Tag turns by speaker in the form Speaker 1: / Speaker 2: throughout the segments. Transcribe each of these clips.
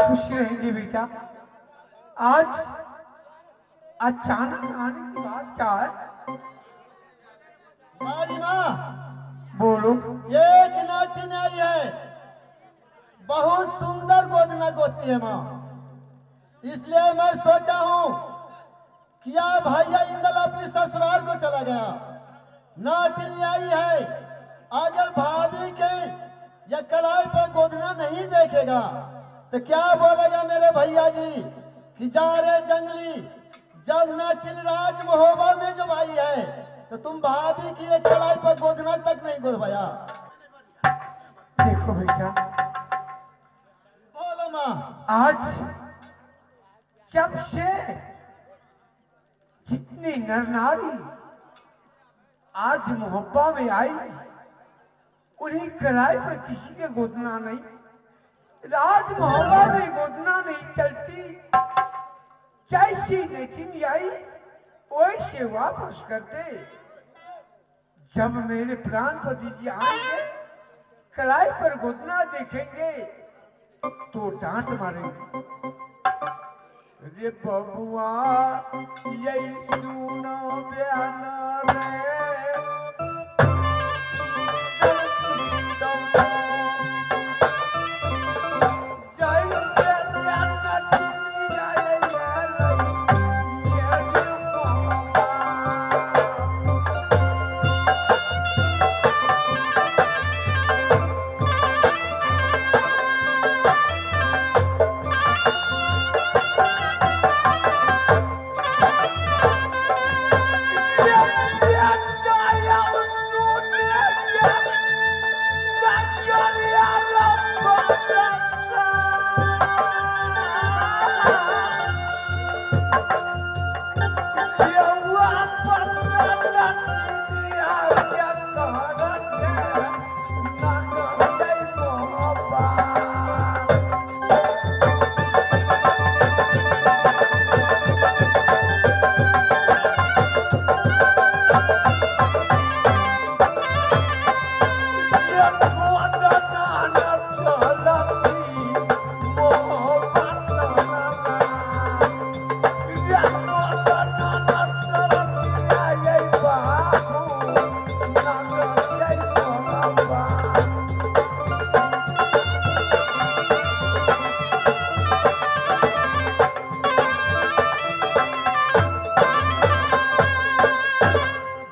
Speaker 1: खुश रहेंगे बेटा। आज अचानक आने की बात क्या है?
Speaker 2: हमारी माँ
Speaker 1: बोलो।
Speaker 2: एक नाटिन आई है, बहुत सुंदर गोदना गोती है माँ, इसलिए मैं सोचा हूँ कि या भैया इंदल अपनी ससुराल को चला गया, नाटिन आई है, अगर भाभी के या कलाई पर गोदना नहीं देखेगा तो क्या बोलेगा मेरे भैया जी कि जा रे जंगली, जब नाटिन राज महोबा में जब आई है तो तुम भाभी की एक कलाई पर गोदना तक नहीं गोदवाया।
Speaker 1: देखो बेटा।
Speaker 2: बोलो माँ।
Speaker 1: आज जब से जितनी नर नारी आज मोहब्बा में आई, उन्हीं कलाई पर किसी के गोदना नहीं, राज मोहब्बा में गोदना नहीं चलती। जैसी नटिन आई वैसे वापस करते। जब मेरे प्राणपति जी आएंगे, कलाई पर गोदना देखेंगे तो डांट मारेंगे, रे बबुआ यही सुनो बयाना रे,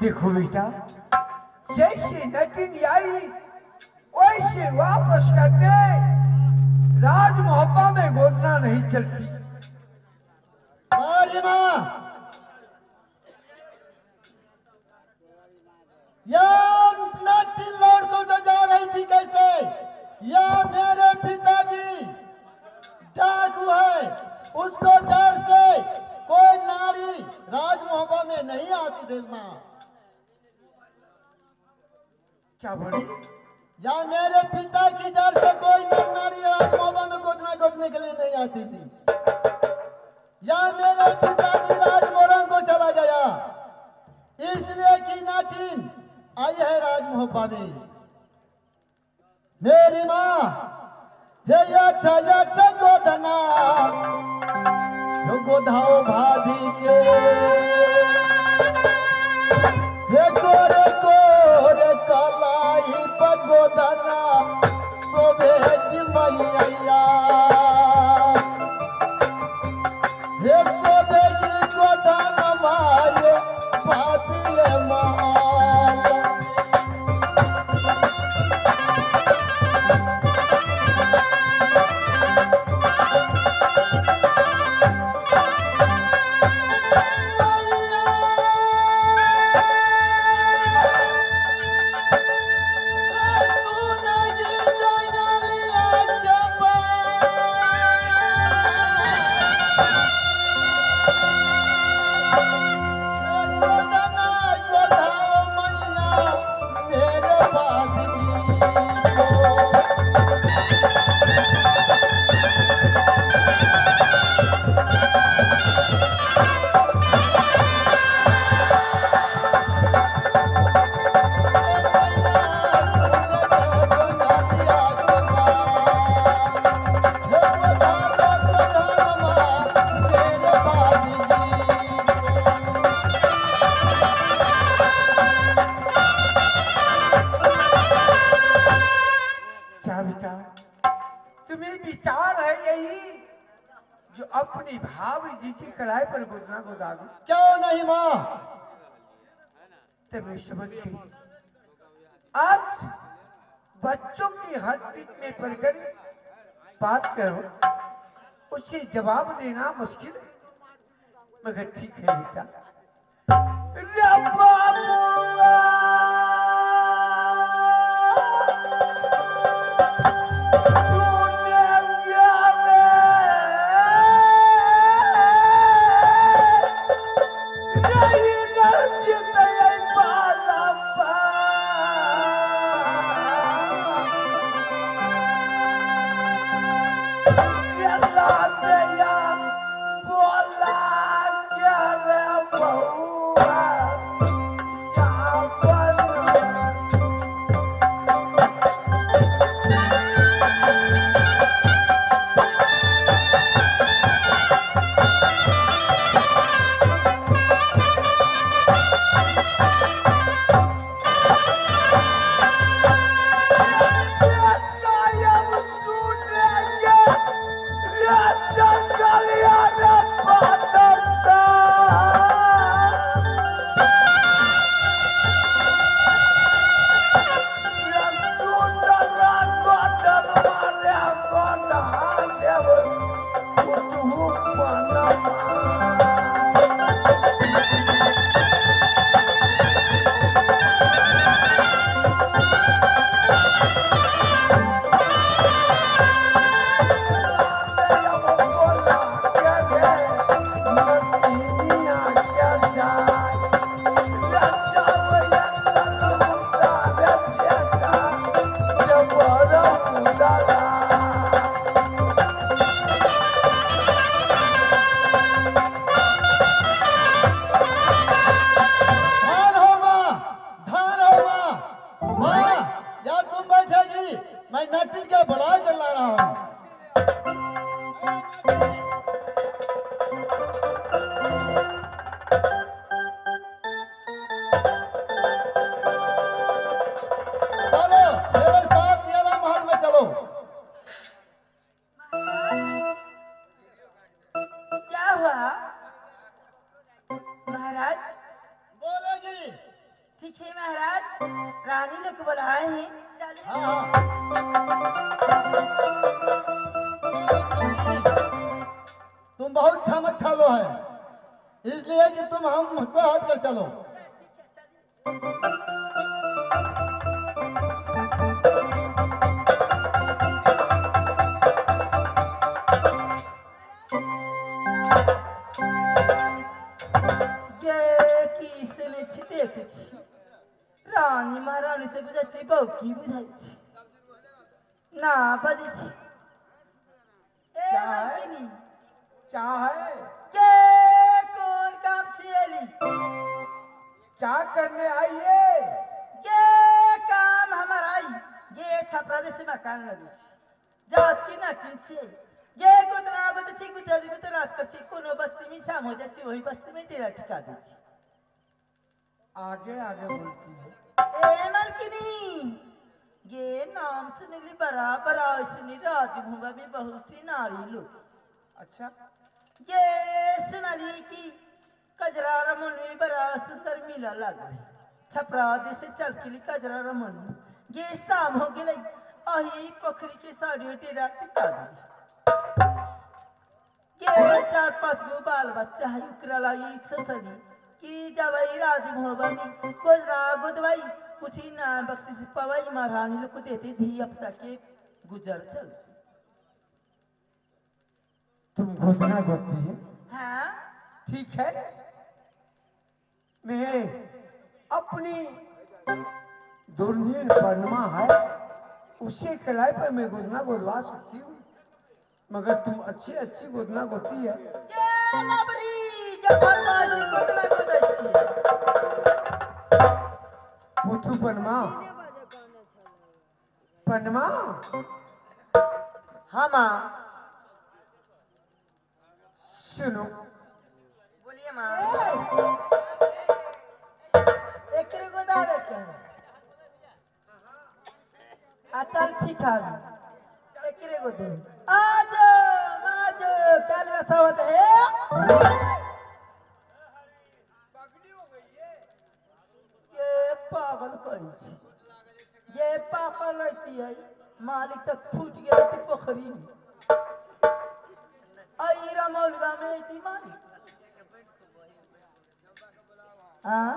Speaker 1: देखो बेटा, जैसे नटिन आई वैसे वापस करते। राज मोहब्बा में गोदना नहीं चलती।
Speaker 2: मारी माँ, या नटिन लौट को जो जा रही थी कैसे, या मेरे पिताजी डाकू है, उसको डर से कोई नारी राज मोहब्बा में नहीं आती थी माँ।
Speaker 1: क्या बोले?
Speaker 2: या मेरे पिता की डर से कोई नर नारी राजमोहबा में गोदना गोदने के लिए नहीं आती थी। या मेरे पिताजी राजमोरंग को चला गया, इसलिए कि नाटिन आई है राजमोहबा में। मेरी माँ हे अच्छा अच्छा गोदना गोधाओ भाभी के, हे गोरे गोरे कलाई पगोदना शोभे मैया, हे शोभे की गोदना माये भाभी माल। मैया
Speaker 1: जो अपनी भाभी जी की कलाई पर गोदना गोदा दूं?
Speaker 2: क्यों नहीं माँ।
Speaker 1: तो मैं समझ गई, आज बच्चों की हर पीटने पर कर बात करो उसे जवाब देना मुश्किल है, मगर ठीक है बेटा।
Speaker 2: तुम बहुत अच्छा लो है, इसलिए कि तुम हमसे हट कर चलो।
Speaker 3: की सुनै छी देखै छी, रानी महारानी से बुझाइ छी, बौ की बुझाइ छी ना बजै छी।
Speaker 1: क्या है?
Speaker 3: के कौन काम से एली?
Speaker 1: क्या करने आई है?
Speaker 3: ये काम हमार आई, ये छपरा देश मकान लगी छी, जात की नाटिन छी, ये गुदना गुद छी, गुजर गुजरात कर छी, कोनो बस्ती में शाम हो जाय छी वही बस्ती में डेरा ठिका दै छी।
Speaker 1: आगे आगे बोलती है।
Speaker 3: ए मालकिनी, ये नाम सुनली बड़ा बड़ा सुनी राजभूमा में बहुत सी नारी लोग।
Speaker 1: अच्छा।
Speaker 3: ये सुनली की कजरा रमन में बड़ा सुंदर मेला लग रही, छपरा देश चल के कजरा रमन, ये शाम हो गई अही पोखरी के साड़ी डेरा टिका दी। ये चार पांच गो बाल बच्चा है उकरा लागी सोचली कि जबई राजभूमा में गुजरा गुदवाई कुछ ही ना बख्शिश पवाई महारानी लोग को देते धी अब तक के गुजर चल।
Speaker 1: तुम गोदना गोदती है?
Speaker 3: हाँ।
Speaker 1: ठीक है, मैं अपनी दुर्नील परमा है उसे कलाई पर मैं गोदना गोदवा सकती हूँ, मगर तुम अच्छी अच्छी गोदना गोती है।
Speaker 3: ये लबरी जब फरमाइशी गोदना गोदै छी।
Speaker 1: पुथु पनमा पनमा।
Speaker 3: हाँ माँ।
Speaker 1: सुनो।
Speaker 3: बोलिए माँ। एकरे गोदावे के आ चल ठीक है, एकरे गोदे आज आज काल में सावत है ये पागल कहीं ये पागल रहती है मालिक तक फूट गया थी पोखरी में आईरा मौलगा में थी मालिक हाँ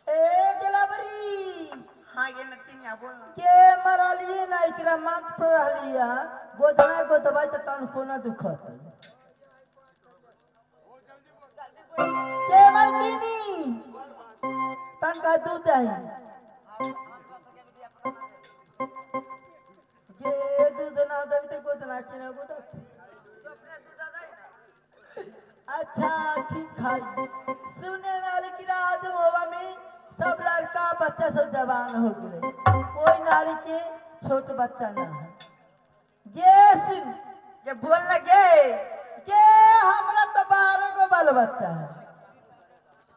Speaker 3: ए गिलाबरी
Speaker 4: हाँ ये नटिनिया बोल
Speaker 3: के मरलिए ना एकरा मात पर रहलिया गोदना गोदबाई त तन कोना दुखत के मलकिनी तन का दूध है ये दूध ना दबी त गोदना किना गोदत अच्छा ठीक है सुने वाले की रात होवा में सब लड़का बच्चा सब जवान हो गए कोई नारी के छोट बच्चा ना है ये सुन
Speaker 4: ये बोल लगे
Speaker 3: ये हमरा तो 12 गो बाल बच्चा है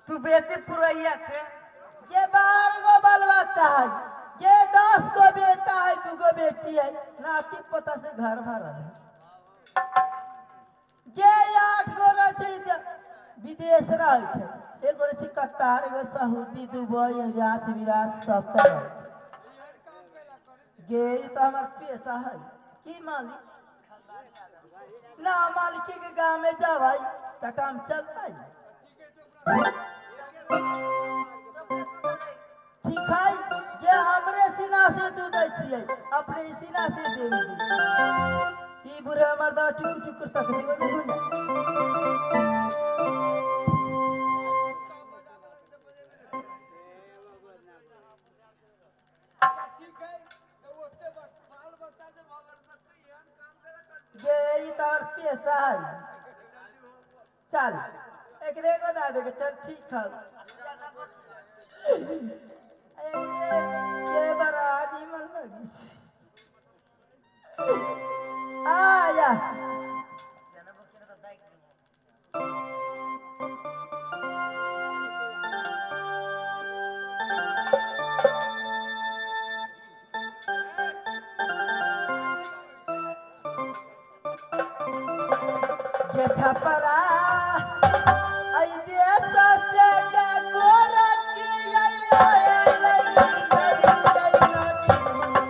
Speaker 4: तू बेसी पुरैया छे
Speaker 3: ये 12 गो बाल बच्चा है ये 10 गो बेटा है 2 गो बेटी है नाती पोता से घर भरल है ये 8 गो रहे विदेश रहे एगो रहे कतार एगो सऊदी दुबई इराक विराक सब तरह गे तो हमार पेशा है की मालिक ना मालिकी के गांव में जा भाई तो काम चलता है ठीक है ये हमरे सीना से दूध छियै अपने सीना से देवी ई बुढ़ा मर्दा टुकुर टुकुर तक जीवन में घुल जाए ये तार पेशा है चल एकरे को दा दे चल ठीक है एकरे के बड़ा निमन लगी आया ये छपरा आई देश से के गोरा की आई आई लई करी लई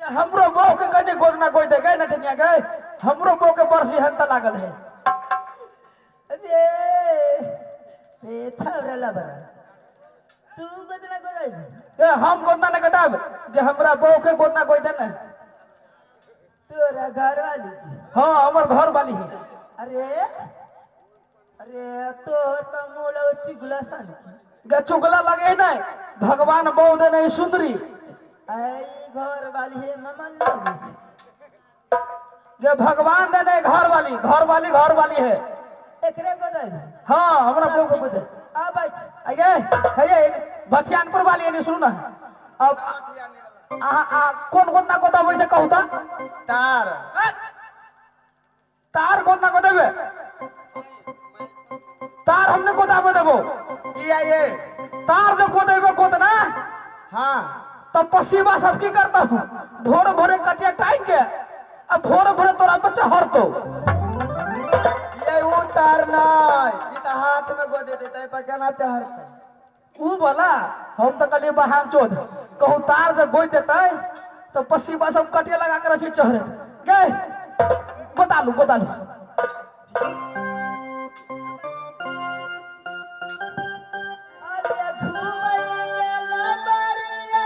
Speaker 1: हमरो बहू के कने गोदना गोइ दे गए नटनिया गए हमरो बहू के बरसी हंता लागल है।
Speaker 3: रे रे छावरा लबरा तू गोदना गोदाई
Speaker 1: ए हम गोदना न गोदाब जे हमरा बहू के गोदना गोइ दे ने।
Speaker 3: तोरा घर वाली?
Speaker 1: हां हमर घर वाली है।
Speaker 3: अरे अरे तोर त मोला चुगला सन की।
Speaker 1: गे चुगला लगे है नहीं, भगवान बहू दे नहीं सुंदरी।
Speaker 3: आई घर वाली है ममल लगे।
Speaker 1: गे भगवान दे नहीं घर वाली, घर वाली घर वाली है।
Speaker 3: एकरे गोदाई?
Speaker 1: हां हमरा बहू के गोदे।
Speaker 3: आ बैठ।
Speaker 1: आगे हे बथियानपुर वाली है सुनू ना। अब आ आ कौन गोदना गोदाबै से कहू त?
Speaker 2: तार।
Speaker 1: तार गोदना गोदेबे? तार हमने गोदाबे देबो।
Speaker 2: किया ये?
Speaker 1: तार जो गोदेबे गोदना।
Speaker 2: हां
Speaker 1: तब पसीबा सब की करता हूं भोरे भोरे कटिया टाइम के अब भोरे भोरे तोरा बच्चा हरतो।
Speaker 2: ये ऊ तार नहीं, ई त हाथ में गोदे देते पर केना चढ़ते?
Speaker 1: ऊ बोला हम तो कहलिए बहान चोद कहूं तार जो गोद देते तो पसीबा सब कटिया लगा कर रसी चढ़े गए। गोदालू गोदालू।
Speaker 3: अरे घूमई गेला बरिया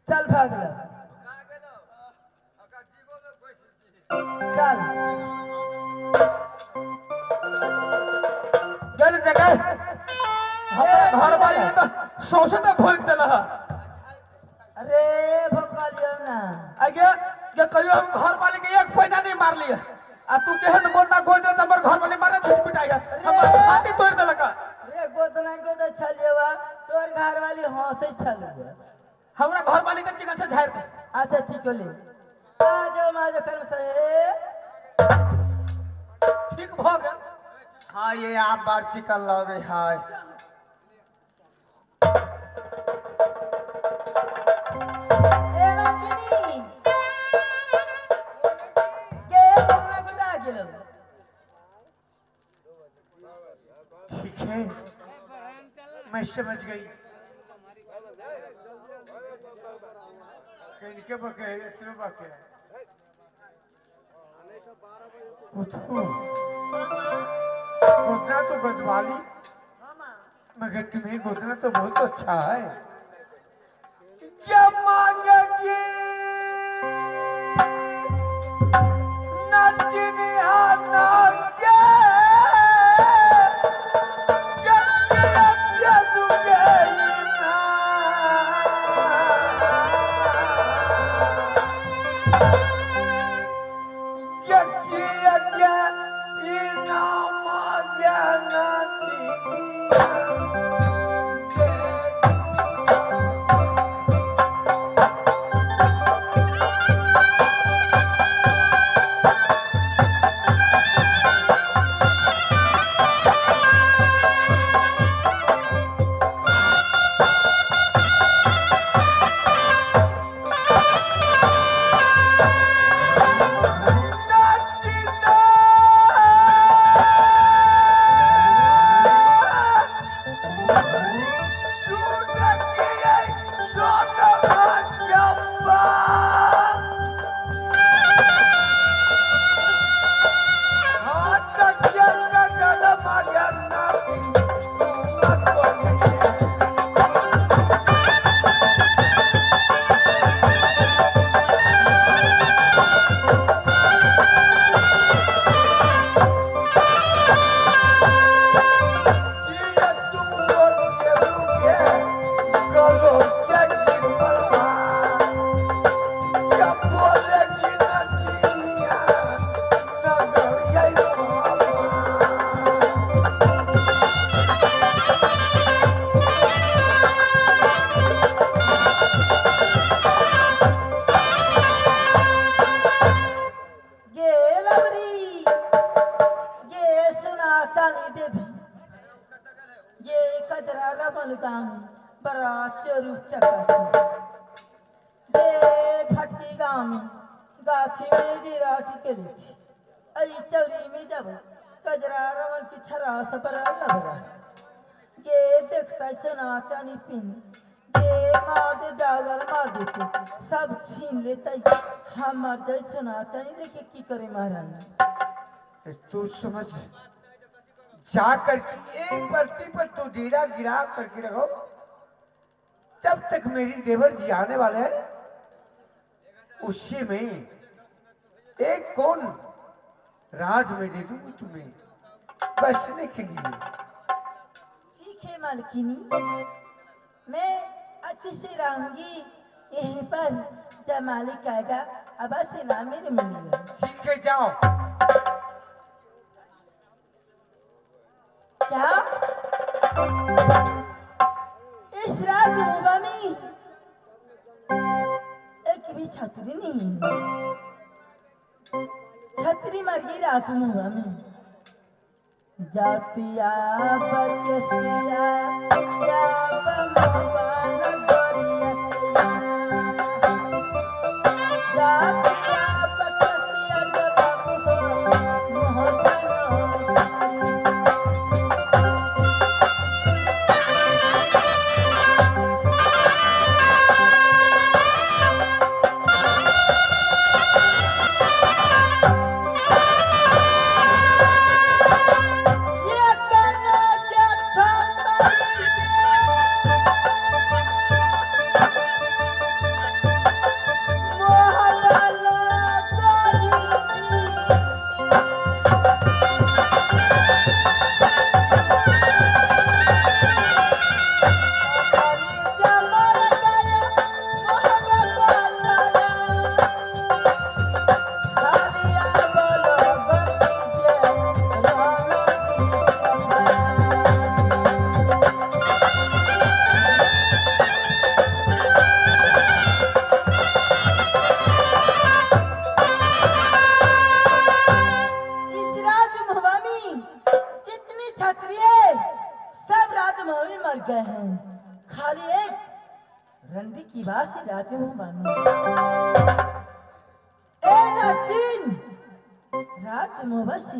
Speaker 3: चल भागल चल
Speaker 1: चल जगह हमरा घर वाली तो सोचे तो भूल देला।
Speaker 3: अरे भोकलियो ना।
Speaker 1: आगे जे कहियो हम घर वाली के एक पैसा नहीं मार लिया आ तू केहन गोदना गोद दे हमर घर वाली मारे छुट पिटाई हमर छाती तोड़ देलक।
Speaker 3: अरे गोदना गोद छलिएवा तोर घर वाली हंसै छलुआ।
Speaker 1: हमरा घर वाली के चिकन से झाड़ दे।
Speaker 3: अच्छा ठीक होले आज माज कर्म से
Speaker 1: ठीक भ गेल।
Speaker 2: हां ये आप बार चिकन लगे हाय।
Speaker 3: ए नंदिनी के गोदना गोदा गेलो?
Speaker 1: ठीक है मैं समझ गई।
Speaker 5: इनके बके इतने बके गोदना तो गदवाली मगर तुम्हें गोदना तो बहुत अच्छा है। क्या मांगेगी नचनी आना क्या
Speaker 3: गांव में बड़ा चोरू चकस गे फटकी गांव में गाछी में डेरा टिकली छी अई चौरी में जब कजरा रमन की छरा से बड़ा लबरा गे देखता सोना चांदी पिन गे मार दे डागर मार देते सब छीन लेते हम मर जाए सोना चांदी लेके की करे महारानी।
Speaker 1: तू समझ जा करके एक परती पर तू डेरा गिरा करके रखो तब तक मेरी देवर जी आने वाले हैं उसी में एक कौन राज में दे दूंगी तुम्हें बसने के लिए।
Speaker 3: ठीक है मालकिनी मैं अच्छे से रहूंगी यहीं पर जब मालिक आएगा अब से ना मेरे मिलेगा।
Speaker 1: ठीक है जाओ।
Speaker 3: क्या इस राजमुबा में एक भी छतरी नहीं छतरी मर गई राजमुबा में। जातिया बकेसिया या जातिया बकेसिया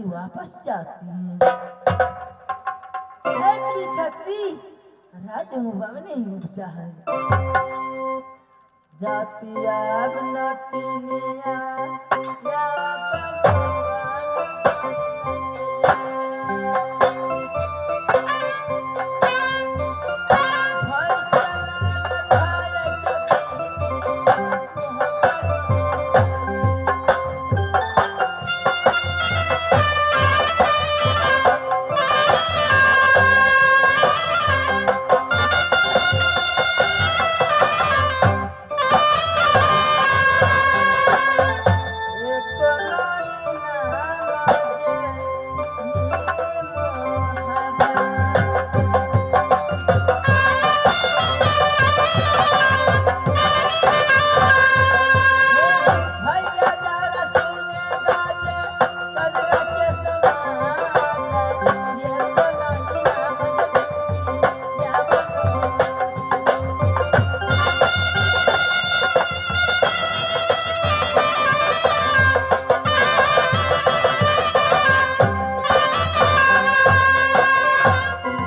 Speaker 3: वापस जाती है। एक भी छतरी राजमुबा में नहीं उपजा है। जाती अब नटी